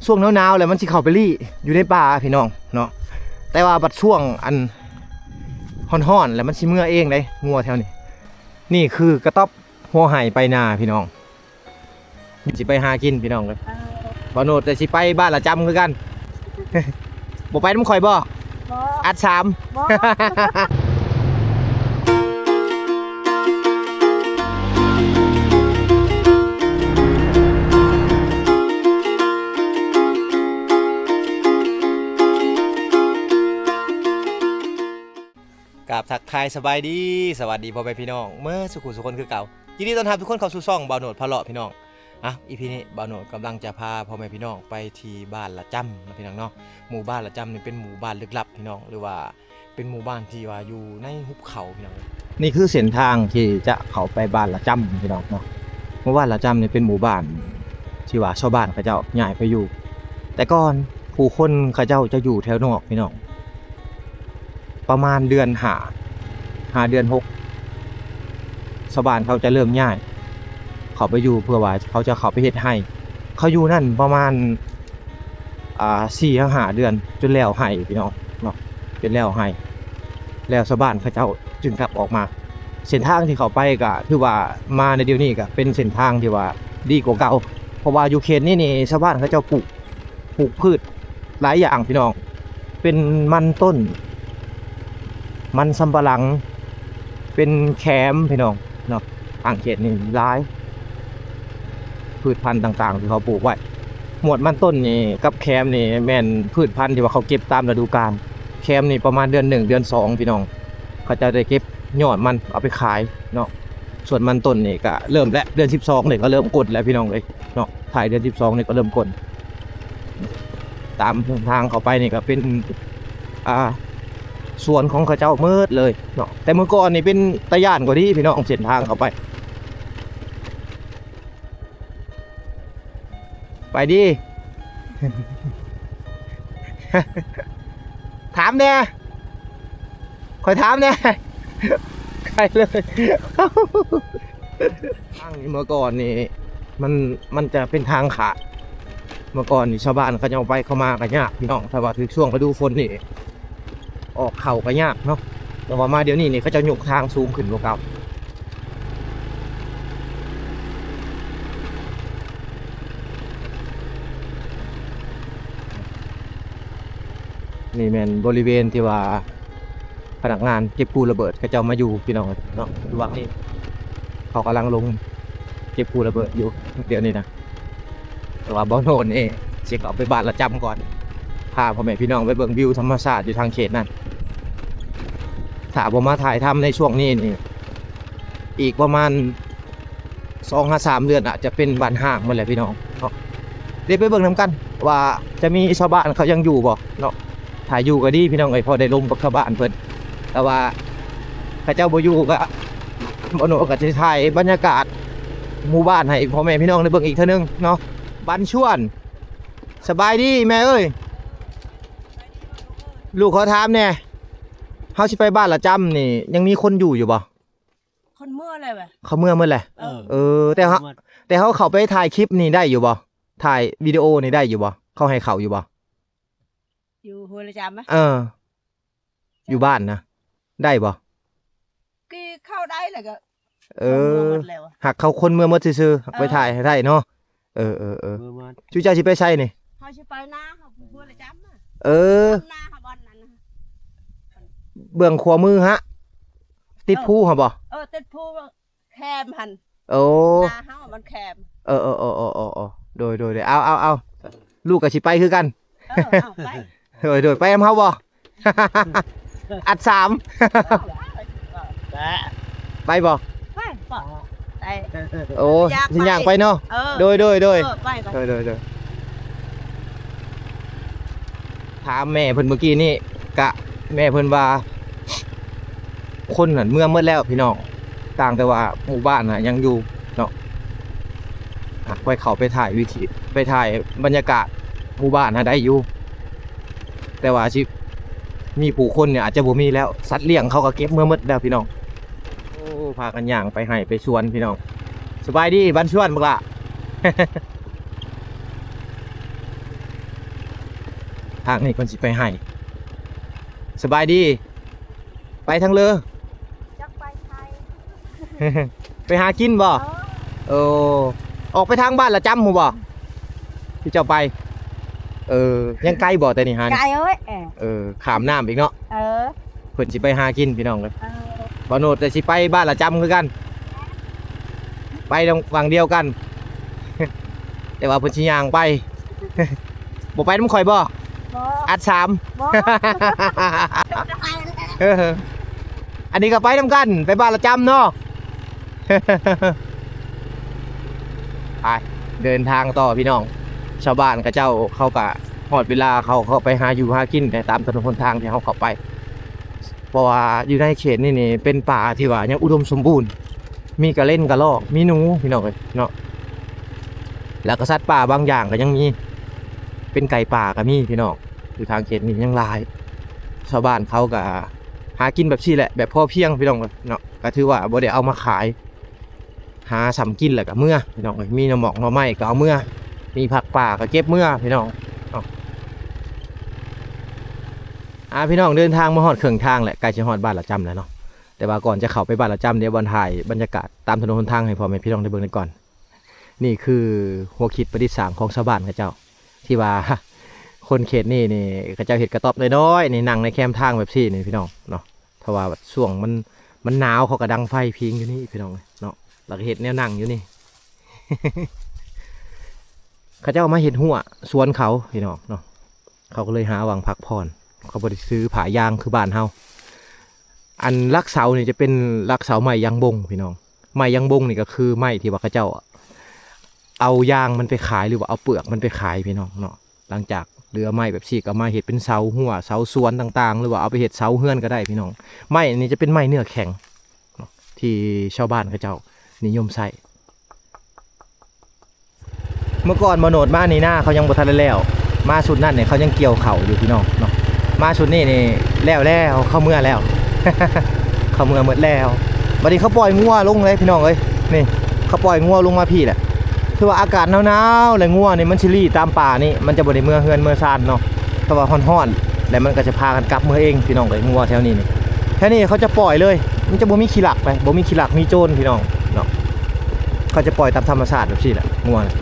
ຊ່ວງໜາວໆ ແລ້ວມັນຊິເຂົ້າໄປລີ້ຢູ່ໃນປ່າພີ່ນ້ອງເນາະ. ແຕ່ວ່າບັດຊ່ວງອັນຮ້ອນໆ ແລ້ວມັນຊິເມືອເອງເດ້ ງົວແຖວນີ້. ນີ້ຄືກະຕ໊ອບຫົວໄຮ່ໄປນາພີ່ນ້ອງ. ຊິໄປຫາກິນພີ່ນ້ອງເອີຍ. ເອີ ບ່າວໂນດກໍຊິໄປບ້ານລະຈຳຄືກັນ. ບໍ່ໄປນຳຂ້ອຍບໍ່? ບໍ່ ອັດສາມ ບໍ່. ກາບທັກທາຍສະບາຍດີ ສະຫວັດດີພໍ່ແມ່ພີ່ນ້ອງເໝິດສູ່ຜູ້ສູ່ຄົນຄືເກົ່າ. ຍິນດີຕ້ອນຮັບທຸກຄົນເຂົ້າສູ່ຊ່ອງບ່າວໂນດພາເລາະພີ່ນ້ອງ. ອ່ະ ອີພີນີ້ບ່າວໂນດກຳລັງຈະພາພໍ່ແມ່ພີ່ນ້ອງໄປທີ່ບ້ານລະຈຳເນາະພີ່ນ້ອງເນາະ. ໝູ່ບ້ານລະຈຳນີ້ເປັນໝູ່ບ້ານລຶກລັບພີ່ນ້ອງ ຫຼືວ່າເປັນໝູ່ບ້ານທີ່ວ່າຢູ່ໃນຫຸບເຂົາພີ່ນ້ອງ. ນີ້ຄືເສັ້ນທາງທີ່ຈະເຂົ້າໄປບ້ານລະຈຳພີ່ນ້ອງເນາະ. ໝູ່ບ້ານລະຈຳນີ້ເປັນໝູ່ບ້ານທີ່ວ່າຊາວບ້ານເຂົາເຈົ້າຍ້າຍໄປຢູ່. ແຕ່ກ່ອນຜູ້ຄົນເຂົາເຈົ້າຈະຢູ່ແຖວນອກພີ່ນ້ອງ. ປະມານເດືອນຫ້າ ຫາເດືອນຫົກ ຊາວບ້ານເຂົາຈະເລີ່ມຍ້າຍເຂົ້າໄປຢູ່ ເພື່ອວ່າເຂົາຈະເຂົ້າໄປເຮັດໄຮ່. ເຂົາຢູ່ນັ້ນປະມານ ອ່າ ສີ່ຫາຫ້າເດືອນ ຈົນແລ້ວໄຮ່ພີ່ນ້ອງເນາະ, ຈົນແລ້ວໄຮ່ ແລ້ວຊາວບ້ານເຂົາເຈົ້າຈຶ່ງກັບອອກມາ. ເສັ້ນທາງທີ່ເຂົ້າໄປກະຖືວ່າມາໃນດຽວນີ້ກະເປັນເສັ້ນທາງທີ່ວ່າດີກວ່າເກົ່າ ເພາະວ່າຢູ່ເຂດນີ້ນີ້ຊາວບ້ານເຂົາເຈົ້າປູກ ປູກພືດຫຼາຍຢ່າງພີ່ນ້ອງ, ເປັນມັນຕົ້ນ ມັນສຳປະຫຼັງ ເປັນແຂມພີ່ນ້ອງເນາະ. ທາງເຂດນີ້ຫຼາຍ ພືດພັນຕ່າງໆທີ່ເຂົາປູກໄວ້. ໝວດມັນຕົ້ນນີ້ກັບແຂມນີ້ແມ່ນພືດພັນທີ່ວ່າເຂົາເກັບຕາມລະດູການ. ແຂມນີ້ປະມານເດືອນໜຶ່ງ ເດືອນສອງ ພີ່ນ້ອງ ເຂົາເຈົ້າໄດ້ເກັບຍອດມັນເອົາໄປຂາຍເນາະ. ສ່ວນມັນຕົ້ນນີ້ກະເລີ່ມແລ້ວ ເດືອນສິບສອງນີ້ກະເລີ່ມກົນແລ້ວພີ່ນ້ອງເອີຍເນາະ. ທ້າຍເດືອນສິບສອງນີ້ກະເລີ່ມກົນ. ຕາມເສັ້ນທາງເຂົ້າໄປນີ້ກະເປັນ ອ່າ ສວນຂອງເຂົາເຈົ້າໝົດເລີຍເນາະ. ແຕ່ເມື່ອກ່ອນນີ້ເປັນຕາຢ້ານກວ່ານີ້ພີ່ນ້ອງ ເສັ້ນທາງເຂົ້າໄປ. ໄປດີ ຖາມແດ່ ຂ້ອຍຖາມແດ່ ໄກເລີຍ. ທາງນີ້ເມື່ອກ່ອນນີ້ມັນ ມັນຈະເປັນທາງຂາດ. ເມື່ອກ່ອນນີ້ຊາວບ້ານເຂົາເຈົ້າໄປເຂົ້າມາກໍຍາກພີ່ນ້ອງ, ຖ້າວ່າຖືກຊ່ວງລະດູຝົນນີ້ອອກເຂົ້າກໍຍາກເນາະ. ແຕ່ວ່າມາດຽວນີ້ນີ້ເຂົາເຈົ້າຍົກທາງສູງຂຶ້ນກວ່າເກົ່າ. ນີ້ແມ່ນບໍລິເວນທີ່ວ່າ ພະນັກງານເກັບກູ້ລະເບີດເຂົາເຈົ້າມາຢູ່ພີ່ນ້ອງເນາະ. ລະຫວ່າງນີ້ເຂົາກຳລັງລົງເກັບກູ້ລະເບີດຢູ່ດຽວນີ້ນະ. ແຕ່ວ່າບ່າວໂນດນີ້ຊິເຂົ້າໄປບ້ານລະຈຳກ່ອນ ພາພໍ່ແມ່ພີ່ນ້ອງໄປເບິ່ງວິວທຳມະຊາດຢູ່ທາງເຂດນັ້ນ. ຖ້າບໍ່ມາຖ່າຍທຳໃນຊ່ວງນີ້ນີ້ ອີກປະມານ ສອງຫາສາມເດືອນອາດຈະເປັນບ້ານຮ້າງໝົດແຫຼະພີ່ນ້ອງເນາະ. ເດ ໄປເບິ່ງນຳກັນວ່າຈະມີຊາວບ້ານເຂົາຍັງຢູ່ບໍ່ເນາະ. ຖ້າຢູ່ກໍດີພີ່ນ້ອງເອີຍ ພໍໄດ້ລົມກັບຊາວບ້ານເພິ່ນ. ແຕ່ວ່າເຂົາເຈົ້າບໍ່ຢູ່ກໍ ບ່າວໂນດກໍຊິຖ່າຍບັນຍາກາດໝູ່ບ້ານໃຫ້ພໍ່ແມ່ພີ່ນ້ອງໄດ້ເບິ່ງອີກເທື່ອໜຶ່ງເນາະ. ບັນຊວນ ສະບາຍດີແມ່ເອີຍ. ລູກຂໍຖາມແດ່ ເຮົາຊິໄປບ້ານລະຈຳນີ້ ຍັງມີຄົນຢູ່ຢູ່ບໍ່? ຄົນເມືອແລ້ວ ເຂົາເມືອໝົດແຫຼະ. ເອີ ເອີ ແຕ່ເຮົາ ແຕ່ເຮົາເຂົ້າໄປຖ່າຍຄລິບນີ້ໄດ້ຢູ່ບໍ່? ຖ່າຍວິດີໂອນີ້ໄດ້ຢູ່ບໍ່? ເຂົາໃຫ້ເຂົ້າຢູ່ບໍ່? ຢູ່ຫ້ວຍລະຈຳ ເອີ ຢູ່ບ້ານນະ ໄດ້ບໍ່? ກີ້ເຂົ້າໄດ້ແລ້ວກໍ ເອີ ຄົນເມືອໝົດແລ້ວ ຫາກເຂົາຄົນເມືອໝົດຊື່ໆ ຫາກໄປ ເອີ ຖ່າຍໃຫ້ໄດ້ເນາະ. ເອີ ເອີ ເອີ ເມືອໝົດ. ຈຸເຈົ້າຊິໄປໃສນີ້? ເຮົາຊິໄປນາ ເຮົາຜູ້ຄົນລະຈຳນະ. ເອີ ນາເຮົາບ່ອນນັ້ນນະ ເບື້ອງຂວາມືຫະ ຕິດພູຫະບໍ່? ເອີ ເອີ ຕິດພູແຄມຫັ້ນ. ໂອ້ ນາເຮົາມັນແຄມ. ເອີ ເອີ ໂດຍ ໂດຍ ໂດຍ ເອົາ ເອົາ ເອົາ ລູກກໍຊິໄປຄືກັນ. ເອີ ເອົາໄປ ໂດຍ ໂດຍ ໄປນຳເຮົາບໍ່? ອັດສາມ ໄປ ໄປບໍ່? ໄປ ໄປ ໂອ້ ຊິຍ່າງໄປເນາະ. ເອີ ໂດຍ ໂດຍ ໂດຍ ເອີ ໄປ ໄປ ໂດຍ ໂດຍ ໂດຍ. ຖາມແມ່ເພິ່ນເມື່ອກີ້ນີ້ ກະແມ່ເພິ່ນວ່າ ຄົນນັ້ນເມືອໝົດແລ້ວພີ່ນ້ອງ, ຕ່າງແຕ່ວ່າໝູ່ບ້ານນະຍັງຢູ່ເນາະ. ອາ ຂ້ອຍເຂົ້າໄປຖ່າຍວິຖີ ໄປຖ່າຍບັນຍາກາດໝູ່ບ້ານນະໄດ້ຢູ່ ແຕ່ວ່າຊິມີຜູ້ຄົນນີ້ອາດຈະບໍ່ມີແລ້ວ, ສັດລ້ຽງເຂົາກໍເກັບເມືອໝົດແລ້ວພີ່ນ້ອງ. ໂອ້ ພາກັນຍ່າງໄປໄຮ່ໄປສວນພີ່ນ້ອງ. ສະບາຍດີ ບັນຊວນ ບັກຫຼ້າ. ທາງນີ້ເພິ່ນຊິໄປໄຮ່. ສະບາຍດີ. ໄປທາງເລີ? ຈັກໄປໃສ. ໄປຫາກິນບໍ່? ເອີ ເອີ ອອກໄປທາງບ້ານລະຈຳພຸ້ນບໍ່ ທີ່ເຈົ້າໄປ? ເອີ ຍັງໄກບໍ່ແຕ່ນີ້ຫາ? ໄກເອີຍ. ເອີ ຂ້າມນ້ຳອີກເນາະ. ເອີ ເພິ່ນຊິໄປຫາກິນພີ່ນ້ອງເອີຍ. ເອີ ບ່າວໂນດກໍຊິໄປບ້ານລະຈຳຄືກັນ, ໄປນຳຫວ່າງດຽວກັນ ແຕ່ວ່າເພິ່ນຊິຍ່າງໄປ. ບໍ່ໄປນຳຂ້ອຍບໍ່? ບໍ່. ອັດສາມ. ບໍ່. ເອີ ອັນນີ້ກໍໄປນຳກັນ ໄປບ້ານລະຈຳເນາະ. ໄປເດີນທາງຕໍ່ພີ່ນ້ອງ. ຊາວບ້ານເຂົາເຈົ້າ ເຂົາກະຮອດເວລາເຂົາ ເຂົາໄປຫາຢູ່ຫາກິນແຫຼະ ຕາມຖະໜົນຫົນທາງທີ່ເຮົາເຂົ້າໄປ ເພາະວ່າຢູ່ໃນເຂດນີ້ນີ້ເປັນປ່າທີ່ວ່າຍັງອຸດົມສົມບູນ, ມີກະເລັນກະລອກ ມີໜູພີ່ນ້ອງເອີຍເນາະ. ແລ້ວກໍສັດປ່າບາງຢ່າງກໍຍັງມີ ເປັນໄກ່ປ່າກໍມີພີ່ນ້ອງ. ຢູ່ທາງເຂດນີ້ຍັງຫຼາຍ. ຊາວບ້ານເຂົາກໍຫາກິນແບບຊີ້ແຫຼະ ແບບພໍພຽງພີ່ນ້ອງເອີຍເນາະ. ກໍຖືວ່າບໍ່ໄດ້ເອົາມາຂາຍ ຫາສ່ຳກິນແລ້ວກໍເມືອພີ່ນ້ອງເອີຍ. ມີໜໍ່ໝອກໜໍ່ໄມ້ກໍເອົາເມືອ, ມີຜັກປ່າກໍເກັບເມືອພີ່ນ້ອງເນາະ. ອ່າ ພີ່ນ້ອງ ເດີນທາງມາຮອດເຄິ່ງທາງແລ້ວ ໃກ້ຊິຮອດບ້ານລະຈຳແລ້ວເນາະ. ແຕ່ວ່າກ່ອນຈະເຂົ້າໄປບ້ານລະຈຳ ດຽວບ່າວໂນດຖ່າຍບັນຍາກາດຕາມຖະໜົນຫົນທາງໃຫ້ພໍ່ແມ່ພີ່ນ້ອງໄດ້ເບິ່ງນຳກ່ອນ. ນີ້ຄືຫົວຄິດປະດິດສ້າງຂອງຊາວບ້ານເຂົາເຈົ້າ ທີ່ວ່າຄົນເຂດນີ້ນີ້ ເຂົາເຈົ້າເຮັດກະຕ໊ອບນ້ອຍໆນີ້ ນັ່ງໃນແຄມທາງແບບຊີ້ນີ້ພີ່ນ້ອງເນາະ. ເພາະວ່າຊ່ວງມັນ ມັນໜາວ ເຂົາກໍດັງໄຟພິງຢູ່ນີ້ພີ່ນ້ອງເອີຍເນາະ, ແລ້ວກໍເຮັດແນວນັ່ງຢູ່ນີ້. ເຂົາເຈົ້າມາເຮັດຮົ້ວສວນເຂົາພີ່ນ້ອງເນາະ, ເຂົາກໍເລີຍຫາຫວ່າງພັກຜ່ອນ. ເຂົາບໍ່ໄດ້ຖືຜ້າຢາງຄືບ້ານເຮົາ. ອັນຫຼັກເສົານີ້ຈະເປັນຫຼັກເສົາໄມ້ຢາງບົງພີ່ນ້ອງ. ໄມ້ຢາງບົງນີ້ກໍຄືໄມ້ທີ່ວ່າເຂົາເຈົ້າເອົາຢາງມັນໄປຂາຍ ຫຼືວ່າເອົາເປືອກມັນໄປຂາຍພີ່ນ້ອງເນາະ. ຫຼັງຈາກເຫຼືອໄມ້ແບບຊີ້ກໍເອົາມາເຮັດເປັນເສົາຮົ້ວ ເສົາສວນຕ່າງໆ ຫຼືວ່າເອົາໄປເຮັດເສົາເຮືອນກໍໄດ້ພີ່ນ້ອງ. ໄມ້ນີ້ຈະເປັນໄມ້ເນື້ອແຂງເນາະ ທີ່ຊາວບ້ານເຂົາເຈົ້ານິຍົມໃຊ້. ເມື່ອກ່ອນບ່າວໂນດມານີ້ນາເຂົາຍັງບໍ່ທັນໄດ້ແລ້ວ, ມາຊຸດນັ້ນນີ້ເຂົາຍັງກ່ຽວເຂົ້າຢູ່ພີ່ນ້ອງເນາະ. ມາຊຸດນີ້ນີ້ແລ້ວແລ້ວ ເຂົາເມືອແລ້ວ ເຂົາເມືອໝົດແລ້ວ. ບັດນີ້ເຂົາປ່ອຍງົວລົງເລີຍພີ່ນ້ອງເອີຍ. ນີ້ເຂົາປ່ອຍງົວລົງມາພີ້ແຫຼະ. ຄືວ່າອາກາດໜາວໆ ແລະ ງົວນີ້ມັນຊິລີ້ຕາມປ່ານີ້ ມັນຈະບໍ່ໄດ້ເມືອເຮືອນເມືອຊານເນາະ. ເພາະວ່າຮ້ອນໆ ແລ້ວມັນກໍຈະພາກັນກັບເມືອເອງພີ່ນ້ອງເອີຍ. ງົວແຖວນີ້ນີ້ ແຖວນີ້ເຂົາຈະປ່ອຍເລີຍ, ມັນຈະບໍ່ມີຂີ້ລັກເລີຍ ບໍ່ມີຂີ້ລັກມີໂຈນພີ່ນ້ອງເນາະ. ເຂົາຈະປ່ອຍຕາມທຳມະຊາດແບບຊີ້ແຫຼະ ງົວນະ.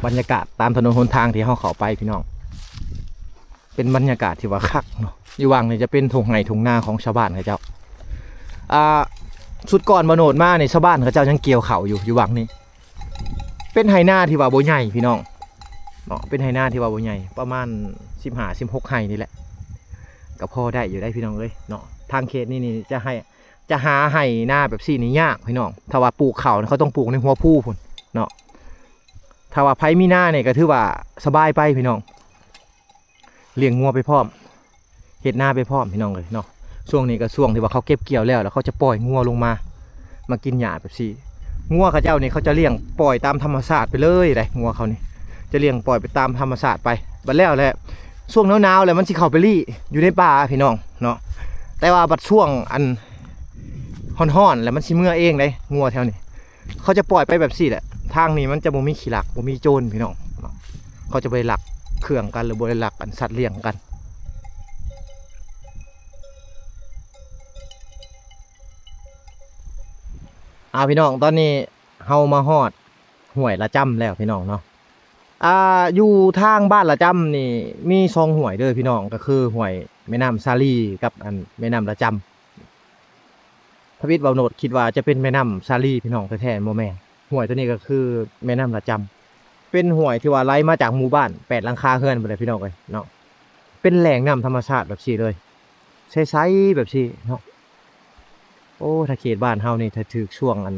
ບັນຍາກາດຕາມຖະໜົນຫົນທາງທີ່ເຮົາເຂົ້າໄປພີ່ນ້ອງ ເປັນບັນຍາກາດທີ່ວ່າຄັກເນາະ. ຢູ່ຫວ່າງນີ້ຈະເປັນທົ່ງໄຮ່ທົ່ງນາຂອງຊາວບ້ານເຂົາເຈົ້າ. ອ່າ ຊຸດກ່ອນບ່າວໂນດມານີ້ ຊາວບ້ານເຂົາເຈົ້າຍັງກ່ຽວເຂົ້າຢູ່ ຢູ່ຫວ່າງນີ້. ເປັນໄຮ່ນາທີ່ວ່າບໍ່ໃຫຍ່ພີ່ນ້ອງເນາະ, ເປັນໄຮ່ນາທີ່ວ່າບໍ່ໃຫຍ່ ປະມານສິບຫ້າ ສິບຫົກໄຮ່ນີ້ແຫຼະ ກໍພໍໄດ້ຢູ່ໄດ໋ພີ່ນ້ອງເອີຍເນາະ. ທາງເຂດນີ້ນີ້ຈະໃຫ້ ຈະຫາໄຮ່ນາແບບຊີ້ນີ້ຍາກພີ່ນ້ອງ. ຖ້າວ່າປູກເຂົ້ານີ້ ເຂົາຕ້ອງປູກໃນຫົວພູພຸ້ນເນາະ. ຖ້າວ່າໃຜມີນານີ້ກໍຖືວ່າສະບາຍໄປພີ່ນ້ອງ, ລ້ຽງງົວໄປພ້ອມ ເຮັດນາໄປພ້ອມພີ່ນ້ອງເອີຍເນາະ. ຊ່ວງນີ້ກໍຊ່ວງທີ່ວ່າເຂົາເກັບກ່ຽວແລ້ວ ແລ້ວເຂົາຈະປ່ອຍງົວລົງມາ ມາກິນຫຍ້າແບບຊີ້. ງົວເຂົາເຈົ້ານີ້ເຂົາຈະລ້ຽງປ່ອຍຕາມທຳມະຊາດໄປເລີຍເດ້, ງົວເຂົານີ້ຈະລ້ຽງປ່ອຍໄປຕາມທຳມະຊາດໄປ. ບັດແລ້ວແຫຼະ ຊ່ວງໜາວໆ ແລ້ວມັນຊິເຂົ້າໄປລີ້ຢູ່ໃນປ່າພີ່ນ້ອງເນາະ. ແຕ່ວ່າບັດຊ່ວງອັນຮ້ອນໆ ແລ້ວມັນຊິເມືອເອງເດ້ ງົວແຖວນີ້. ເຂົາຈະປ່ອຍໄປແບບຊີ້ແຫຼະ. ທາງນີ້ມັນຈະບໍ່ມີຂີ້ລັກ ບໍ່ມີໂຈນພີ່ນ້ອງເນາະ. ເຂົາຈະບໍ່ໄດ້ລັກເຄື່ອງກັນ ຫຼືບໍ່ໄດ້ລັກອັນສັດລ້ຽງກັນ. ອ່າ ພີ່ນ້ອງ ຕອນນີ້ເຮົາມາຮອດຫ້ວຍລະຈຳແລ້ວພີ່ນ້ອງເນາະ. ອ່າ ຢູ່ທາງບ້ານລະຈຳນີ້ມີສອງຫ້ວຍເດີພີ່ນ້ອງ, ກໍຄືຫ້ວຍແມ່ນ້ຳສາລີກັບອັນແມ່ນ້ຳລະຈຳ. ທຳອິດບ່າວໂນດຄິດວ່າຈະເປັນແມ່ນ້ຳສາລີພີ່ນ້ອງ, ແທ້ໆບໍ່ແມ່ນ. ຫ້ວຍໂຕນີ້ກໍຄືແມ່ນ້ຳລະຈຳ ເປັນຫ້ວຍທີ່ວ່າໄຫຼມາຈາກໝູ່ບ້ານແປດຫຼັງຄາເຮືອນພຸ້ນແຫຼະພີ່ນ້ອງເອີຍເນາະ. ເປັນແຫຼ່ງນ້ຳທຳມະຊາດແບບຊີ້ເລີຍ ໃສໆ ແບບຊີ້ເນາະ. ໂອ້ ຖ້າເຂດບ້ານເຮົານີ້ ຖ້າຖືກຊ່ວງອັນ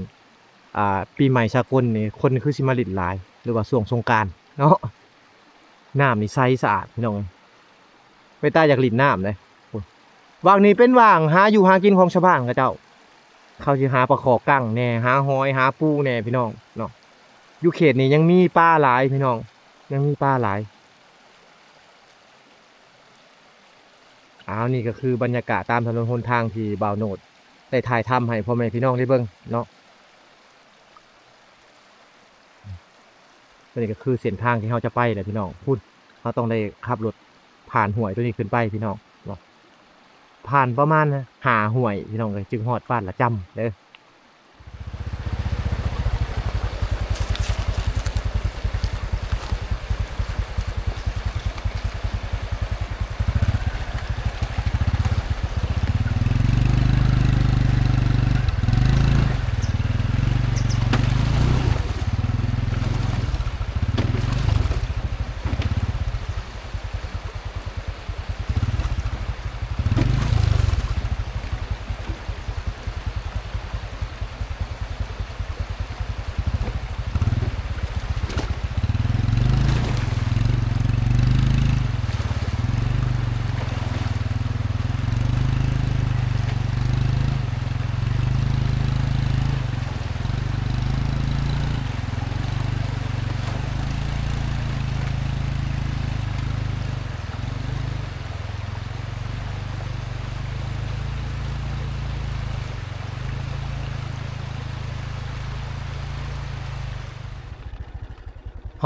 ອ່າ ປີໃໝ່ສາກົນນີ້ ຄົນຄືຊິມາຫຼິ້ນຫຼາຍ ຫຼືວ່າຊ່ວງສົງການເນາະ. ນ້ຳນີ້ໃສສະອາດພີ່ນ້ອງເອີຍ. ເປັນຕາຢາກຫຼິ້ນນ້ຳເດ້. ຫວ່າງນີ້ເປັນຫວ່າງຫາຢູ່ຫາກິນຂອງຊາວບ້ານເຂົາເຈົ້າ. ເຂົາຊິຫາປາຄໍ່ກັງແດ່ ຫາຫອຍ ຫາປູແດ່ພີ່ນ້ອງເນາະ. ຢູ່ເຂດນີ້ຍັງມີປາຫຼາຍພີ່ນ້ອງ, ຍັງມີປາຫຼາຍ. ອ້າວ ນີ້ກໍຄືບັນຍາກາດຕາມຖະໜົນຫົນທາງທີ່ບ່າວໂນດໄດ້ຖ່າຍທຳໃຫ້ພໍ່ແມ່ພີ່ນ້ອງໄດ້ເບິ່ງເນາະ. ອັນນີ້ກໍຄືເສັ້ນທາງທີ່ເຮົາຈະໄປແຫຼະພີ່ນ້ອງ. ພຸ້ນ ເຮົາຕ້ອງໄດ້ຂັບລົດຜ່ານຫ້ວຍໂຕນີ້ຂຶ້ນໄປພີ່ນ້ອງເນາະ. ຜ່ານປະມານຫ້າຫ້ວຍພີ່ນ້ອງເອີຍ ຈຶ່ງຮອດບ້ານລະຈຳເດີ.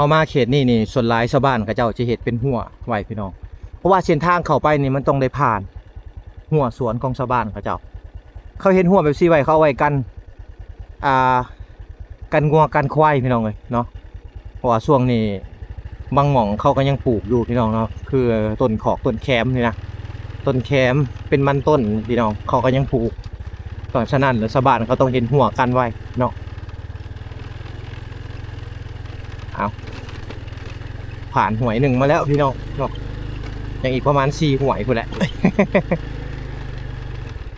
ເຮົາມາເຂດນີ້ນີ້ ສ່ວນຫຼາຍຊາວບ້ານເຂົາເຈົ້າຈະເຮັດເປັນຮົ້ວໄວ້ພີ່ນ້ອງ ເພາະວ່າເສັ້ນທາງເຂົ້າໄປນີ້ມັນຕ້ອງໄດ້ຜ່ານຮົ້ວສວນຂອງຊາວບ້ານເຂົາເຈົ້າ. ເຂົາເຮັດຮົ້ວແບບຊີ້ໄວ້ ເຂົາເອົາໄວ້ກັນ ອ່າ ກັນງົວກັນຄວາຍພີ່ນ້ອງເອີຍເນາະ. ເພາະວ່າຊ່ວງນີ້ບາງໝ່ອງເຂົາກໍຍັງປູກຢູ່ພີ່ນ້ອງເນາະ ຄືຕົ້ນຂອກຕົ້ນແຄມນີ້ນະ ຕົ້ນແຄມເປັນມັນຕົ້ນພີ່ນ້ອງ ເຂົາກໍຍັງປູກ. ເພາະສະນັ້ນແລ້ວຊາວບ້ານເຂົາຕ້ອງເຮັດຮົ້ວກັນໄວ້ເນາະ. ເອົາ ຜ່ານຫ້ວຍໜຶ່ງມາແລ້ວພີ່ນ້ອງເນາະ ຍັງອີກປະມານສີ່ຫ້ວຍພຸ້ນແຫຼະ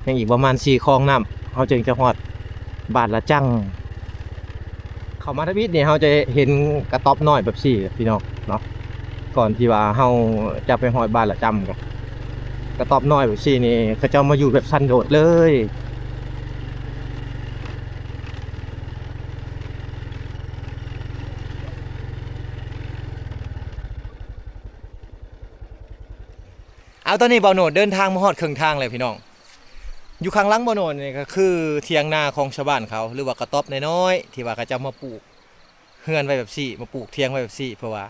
ຍັງອີກປະມານສີ່ຄອງນ້ຳ ເຮົາຈຶ່ງຈະຮອດບ້ານລະຈັງ. ເຂົ້າມາທຳອິດນີ້ ເຮົາຈະເຫັນກະຕ໊ອບນ້ອຍແບບຊີ້ພີ່ນ້ອງເນາະ. ກ່ອນທີ່ວ່າເຮົາຈະໄປຮອດບ້ານລະຈຳ ກະຕ໊ອບນ້ອຍແບບຊີ້ນີ້ ເຂົາເຈົ້າມາຢູ່ແບບສັນໂດດເລີຍ. ເອົາ ຕອນນີ້ບ່າວໂນດເດີນທາງມາຮອດເຄິ່ງທາງແລ້ວພີ່ນ້ອງ. ຢູ່ຂ້າງຫຼັງບ່າວໂນດນີ້ກໍຄືຖຽງນາຂອງຊາວບ້ານເຂົາ ຫຼືວ່າກະຕ໊ອບນ້ອຍໆ ທີ່ວ່າເຂົາເຈົ້າມາປູກເຮືອນໄວ້ແບບຊີ້ ມາປູກຖຽງໄວ້ແບບຊີ້ ເພື່ອວ່າ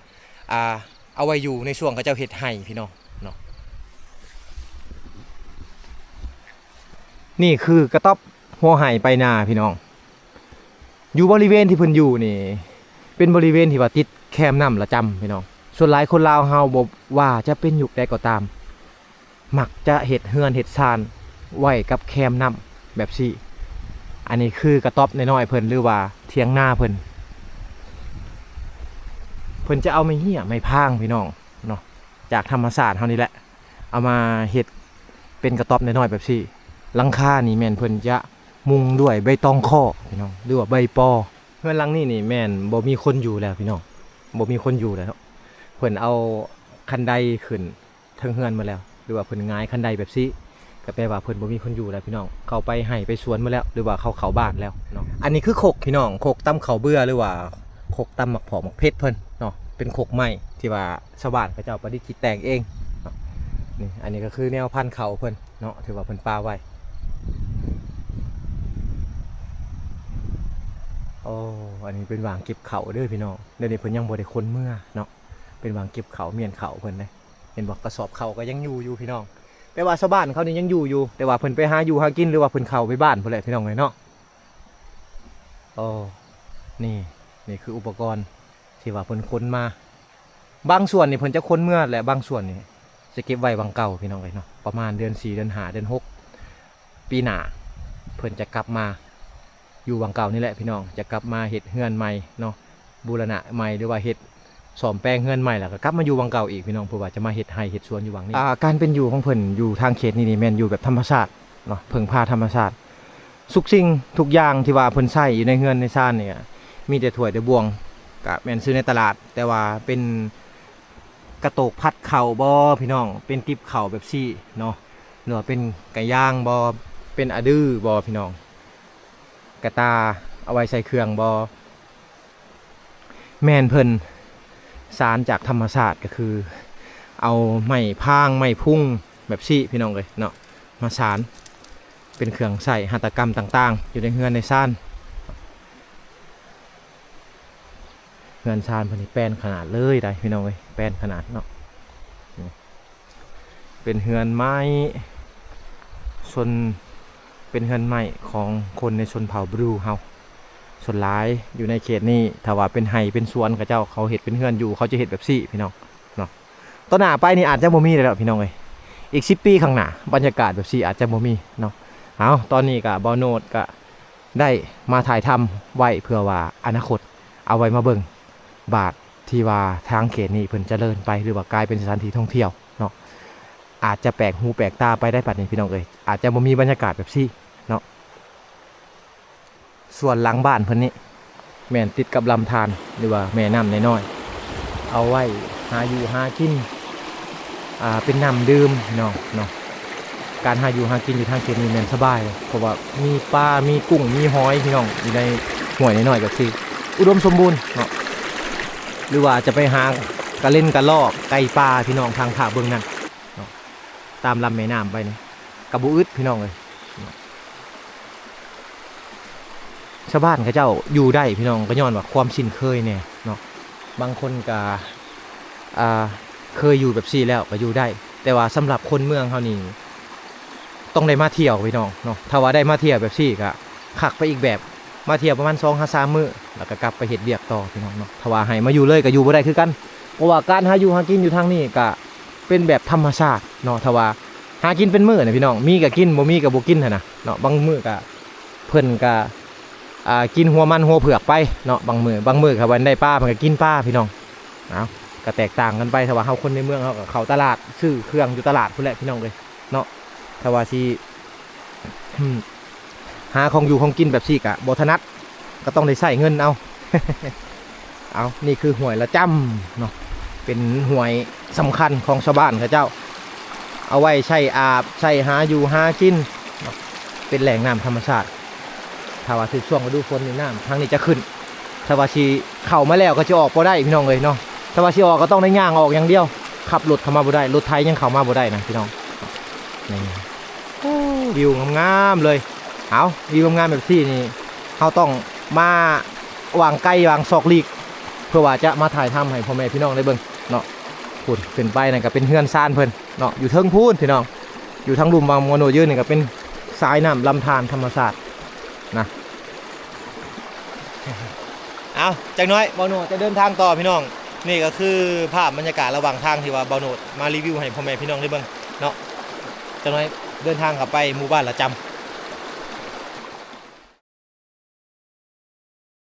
ອ່າ ເອົາໄວ້ຢູ່ໃນຊ່ວງເຂົາເຈົ້າເຮັດໄຮ່ພີ່ນ້ອງເນາະ. ນີ້ຄືກະຕ໊ອບຫົວໄຮ່ປາຍນາພີ່ນ້ອງ. ຢູ່ບໍລິເວນທີ່ເພິ່ນຢູ່ນີ້ ເປັນບໍລິເວນທີ່ວ່າຕິດແຄມນ້ຳລະຈຳພີ່ນ້ອງ. ສ່ວນຫຼາຍຄົນລາວເຮົາ ບໍ່ວ່າຈະເປັນຍຸກໃດກໍຕາມ ມັກຈະເຮັດເຮືອນເຮັດຊານໄວ້ກັບແຄມນ້ຳແບບຊີ້. ອັນນີ້ຄືກະຕ໊ອບນ້ອຍໆເພິ່ນ ຫຼືວ່າຖຽງນາເພິ່ນ. ເພິ່ນຈະເອົາໄມ້ເຮ້ຍໄມ້ພາງພີ່ນ້ອງເນາະ ຈາກທຳມະຊາດເຮົານີ້ແຫຼະ ເອົາມາເຮັດເປັນກະຕ໊ອບນ້ອຍໆແບບຊີ້. ຫຼັງຄານີ້ແມ່ນເພິ່ນຈະມຸງດ້ວຍໃບຕອງຄໍພີ່ນ້ອງ ຫຼືວ່າໃບປໍ. ເຮືອນຫຼັງນີ້ນີ້ແມ່ນບໍ່ມີຄົນຢູ່ແລ້ວພີ່ນ້ອງ ບໍ່ມີຄົນຢູ່ແລ້ວເນາະ. ເພິ່ນເອົາຄັນໄດຂຶ້ນເທິງເຮືອນໝົດແລ້ວ ຫຼືວ່າເພິ່ນຫງາຍຄັນໄດແບບຊີ້ ກໍແປວ່າເພິ່ນບໍ່ມີຄົນຢູ່ແລ້ວພີ່ນ້ອງ ເຂົາໄປໄຮ່ໄປສວນໝົດແລ້ວ ຫຼືວ່າເຂົາເຂົ້າບ້ານແລ້ວເນາະ. ອັນນີ້ຄືຄົກພີ່ນ້ອງ ຄົກຕຳເຂົ້າເບືອ ຫຼືວ່າຄົກຕຳໝາກຜອກໝາກເຜັດເພິ່ນເນາະ ເປັນຄົກໄມ້ທີ່ວ່າຊາວບ້ານເຂົາເຈົ້າປະດິດຄິດແຕ່ງເອງເນາະ. ນີ້ ອັນນີ້ກໍຄືແນວພັນເຂົ້າເພິ່ນເນາະ ຖືວ່າເພິ່ນປະໄວ້. ໂອ້ ອັນນີ້ເປັນຫວ່າງເກັບເຂົ້າເດີພີ່ນ້ອງ ດຽວນີ້ເພິ່ນຍັງບໍ່ໄດ້ຂົນເມືອເນາະ. ເປັນຫວ່າງເກັບເຂົ້າ ມ້ຽນເຂົ້າເພິ່ນເດ້ ເຫັນບໍ່ ກະສອບເຂົ້າກໍຍັງຢູ່ຢູ່ພີ່ນ້ອງ. ແປວ່າຊາວບ້ານເຂົານີ້ຍັງຢູ່ຢູ່ ແຕ່ວ່າເພິ່ນໄປຫາຢູ່ຫາກິນ ຫຼືວ່າເພິ່ນເຂົ້າໄປບ້ານພຸ້ນແຫຼະພີ່ນ້ອງເອີຍເນາະ. ໂອ້ ນີ້ ນີ້ຄືອຸປະກອນທີ່ວ່າເພິ່ນຂົນມາ. ບາງສ່ວນນີ້ເພິ່ນຈະຂົນເມືອ ແລະ ບາງສ່ວນນີ້ຈະເກັບໄວ້ຫວ່າງເກົ່າພີ່ນ້ອງເອີຍເນາະ. ປະມານເດືອນສີ່ ເດືອນຫ້າ ເດືອນຫົກ ປີໜ້າ ເພິ່ນຈະກັບມາຢູ່ຫວ່າງເກົ່ານີ້ແຫຼະພີ່ນ້ອງ ຈະກັບມາເຮັດເຮືອນໃໝ່ເນາະ ບູລະນະໃໝ່ ຫຼືວ່າເຮັດສ້ອມແປງເຮືອນໃໝ່ ແລ້ວກໍກັບມາຢູ່ຫວ່າງເກົ່າອີກພີ່ນ້ອງ ເພື່ອວ່າຈະມາເຮັດໄຮ່ເຮັດສວນຢູ່ຫວ່າງນີ້. ອ່າ ການເປັນຢູ່ຂອງເພິ່ນຢູ່ທາງເຂດນີ້ນີ້ແມ່ນຢູ່ແບບທຳມະຊາດເນາະ ເພິ່ງພາທຳມະຊາດ. ທຸກສິ່ງທຸກຢ່າງທີ່ວ່າເພິ່ນໃຊ້ຢູ່ໃນເຮືອນໃນຊານນີ້ ກໍມີແຕ່ຖ້ວຍແຕ່ບ່ວງ ກໍແມ່ນຊື້ໃນຕະຫຼາດ ແຕ່ວ່າເປັນກະໂຕກພັດເຂົ້າບໍພີ່ນ້ອງ ເປັນຕິບເຂົ້າແບບຊີ້ເນາະ ຫຼືວ່າເປັນກະຢາງບໍ ເປັນອະດືບໍພີ່ນ້ອງ ກະຕ່າເອົາໄວ້ໃສ່ເຄື່ອງບໍ. ແມ່ນເພິ່ນສານຈາກທຳມະຊາດ ກໍຄືເອົາໄມ້ພາງໄມ້ພຸງແບບຊີ້ພີ່ນ້ອງເອີຍເນາະ ມາສານເປັນເຄື່ອງໃຊ້ຫັດຖະກຳຕ່າງໆ ຢູ່ໃນເຮືອນໃນຊານ. ເຮືອນຊານເພິ່ນນີ້ແປນຂະໜາດເລີຍໄດ໋ພີ່ນ້ອງເອີຍ ແປນຂະໜາດເນາະ. ເປັນເຮືອນໄມ້ ຊົນ ເປັນເຮືອນໄມ້ຂອງຄົນໃນຊົນເຜົ່າບຣູເຮົາ. ສ່ວນຫຼາຍຢູ່ໃນເຂດນີ້ ຖ້າວ່າເປັນໄຮ່ເປັນສວນ ເຂົາເຈົ້າ ເຂົາເຮັດເປັນເຮືອນຢູ່ ເຂົາຈະເຮັດແບບຊີ້ພີ່ນ້ອງເນາະ. ຕໍ່ໜ້າໄປນີ້ອາດຈະບໍ່ມີແລ້ວພີ່ນ້ອງເອີຍ, ອີກສິບປີຂ້າງໜ້າ ບັນຍາກາດແບບຊີ້ອາດຈະບໍ່ມີເນາະ. ເອົາ ຕອນນີ້ກະບ່າວໂນດກະໄດ້ມາຖ່າຍທຳໄວ້ ເພື່ອວ່າອະນາຄົດເອົາໄວ້ມາເບິ່ງ ບາດທີ່ວ່າທາງເຂດນີ້ເພິ່ນຈະເລີນໄປ ຫຼືວ່າກາຍເປັນສະຖານທີ່ທ່ອງທ່ຽວເນາະ, ອາດຈະແປກຫູແປກຕາໄປໄດ້ບັດນີ້ພີ່ນ້ອງເອີຍ, ອາດຈະບໍ່ມີບັນຍາກາດແບບຊີ້ເນາະ. ສ່ວນຫຼັງບ້ານເພິ່ນນີ້ແມ່ນຕິດກັບລຳທານ ຫຼືວ່າແມ່ນ້ຳນ້ອຍໆ ເອົາໄວ້ຫາຢູ່ຫາກິນ ອ່າ ເປັນນ້ຳດື່ມພີ່ນ້ອງເນາະ. ການຫາຢູ່ຫາກິນຢູ່ທາງເຂດນີ້ແມ່ນສະບາຍ ເພາະວ່າມີປາ ມີກຸ້ງ ມີຫອຍພີ່ນ້ອງ ຢູ່ໃນຫ້ວຍນ້ອຍໆແບບຊີ້ ອຸດົມສົມບູນເນາະ. ຫຼືວ່າຈະໄປຫາກະເລັນກະລອກ ໄກ່ປ່າພີ່ນ້ອງ ທາງພາກເບື້ອງນັ້ນເນາະ, ຕາມລຳແມ່ນ້ຳໄປນີ້ກະບໍ່ອຶດພີ່ນ້ອງເອີຍ. ຊາວບ້ານເຂົາເຈົ້າຢູ່ໄດ້ພີ່ນ້ອງ ກໍຍ້ອນວ່າຄວາມຊິນເຄີຍແດ່ເນາະ. ບາງຄົນກໍ ອ່າ ເຄີຍຢູ່ແບບຊີ້ແລ້ວກໍຢູ່ໄດ້, ແຕ່ວ່າສຳລັບຄົນເມືອງເຮົານີ້ ຕ້ອງໄດ້ມາທ່ຽວພີ່ນ້ອງເນາະ. ຖ້າວ່າໄດ້ມາທ່ຽວແບບຊີ້ກໍຄັກໄປອີກແບບ, ມາທ່ຽວປະມານສອງຫາສາມມື້ ແລ້ວກໍກັບໄປເຮັດວຽກຕໍ່ພີ່ນ້ອງເນາະ. ຖ້າວ່າໃຫ້ມາຢູ່ເລີຍກໍຢູ່ບໍ່ໄດ້ຄືກັນ, ເພາະວ່າການຫາຢູ່ຫາກິນຢູ່ທາງນີ້ກໍ ເປັນແບບທຳມະຊາດເນາະ. ຖ້າວ່າຫາກິນເປັນມື້ນະພີ່ນ້ອງ, ມີກໍກິນ ບໍ່ມີກໍບໍ່ກິນຫັ້ນນະເນາະ. ບາງມື້ກໍ ເພິ່ນກໍ ອ່າ ກິນຫົວມັນຫົວເຜືອກໄປເນາະ, ບາງມື້ ບາງມື້ກໍວ່າໄດ້ປາ ເພິ່ນກໍກິນປາພີ່ນ້ອງ. ເອົາ ກໍແຕກຕ່າງກັນໄປ. ຖ້າວ່າເຮົາຄົນໃນເມືອງ ເຮົາກໍເຂົ້າຕະຫຼາດ ຊື້ເຄື່ອງຢູ່ຕະຫຼາດພຸ້ນແຫຼະພີ່ນ້ອງເອີຍເນາະ. ຖ້າວ່າຊິ ຫາຂອງຢູ່ຂອງກິນແບບຊີ້ກະບໍ່ຖະໜັດ, ກໍຕ້ອງໄດ້ໃຊ້ເງິນເອົາ. ເອົາ ນີ້ຄືຫ້ວຍລະຈຳເນາະ, ເປັນຫ້ວຍສຳຄັນຂອງຊາວບ້ານເຂົາເຈົ້າ ເອົາໄວ້ໃຊ້ອາບ ໃຊ້ຫາຢູ່ຫາກິນເນາະ, ເປັນແຫຼ່ງນ້ຳທຳມະຊາດ. ຖ້າວ່າຖືກຊ່ວງລະດູຝົນນີ້ ນ້ຳທາງນີ້ຈະຂຶ້ນ, ຖ້າວ່າຊິເຂົ້າມາແລ້ວກໍຊິອອກບໍ່ໄດ້ພີ່ນ້ອງເອີຍເນາະ. ຖ້າວ່າຊິອອກກໍຕ້ອງໄດ້ຍ່າງອອກຢ່າງດຽວ, ຂັບລົດເຂົ້າມາບໍ່ໄດ້, ລົດໄຖຍັງເຂົ້າມາບໍ່ໄດ້ນະພີ່ນ້ອງ. ນີ້ ໂອ້ ວິວງາມໆເລີຍ. ເອົາ ວິວງາມໆແບບຊີ້ນີ້ ເຮົາຕ້ອງມາວາງໄກວາງສອກຫຼີກ ເພື່ອວ່າຈະມາຖ່າຍທຳໃຫ້ພໍ່ແມ່ພີ່ນ້ອງໄດ້ເບິ່ງເນາະ. ພຸ້ນ ຂຶ້ນໄປນັ້ນກໍເປັນເຮືອນຊານເພິ່ນເນາະ, ຢູ່ເທິງພຸ້ນພີ່ນ້ອງ. ຢູ່ທາງລຸ່ມບ່າວໂນດຢືນນີ້ກໍເປັນສາຍນ້ຳລຳທານທຳມະຊາດນະ. ເອົາ ຈັກໜ້ອຍບ່າວໂນດຈະເດີນທາງຕໍ່ພີ່ນ້ອງ. ນີ້ກໍຄືພາບບັນຍາກາດລະຫວ່າງທາງທີ່ວ່າບ່າວໂນດມາຣີວິວໃຫ້ພໍ່ແມ່ພີ່ນ້ອງໄດ້ເບິ່ງເນາະ. ຈັກໜ້ອຍເດີນທາງເຂົ້າໄປໝູ່ບ້ານລະຈຳ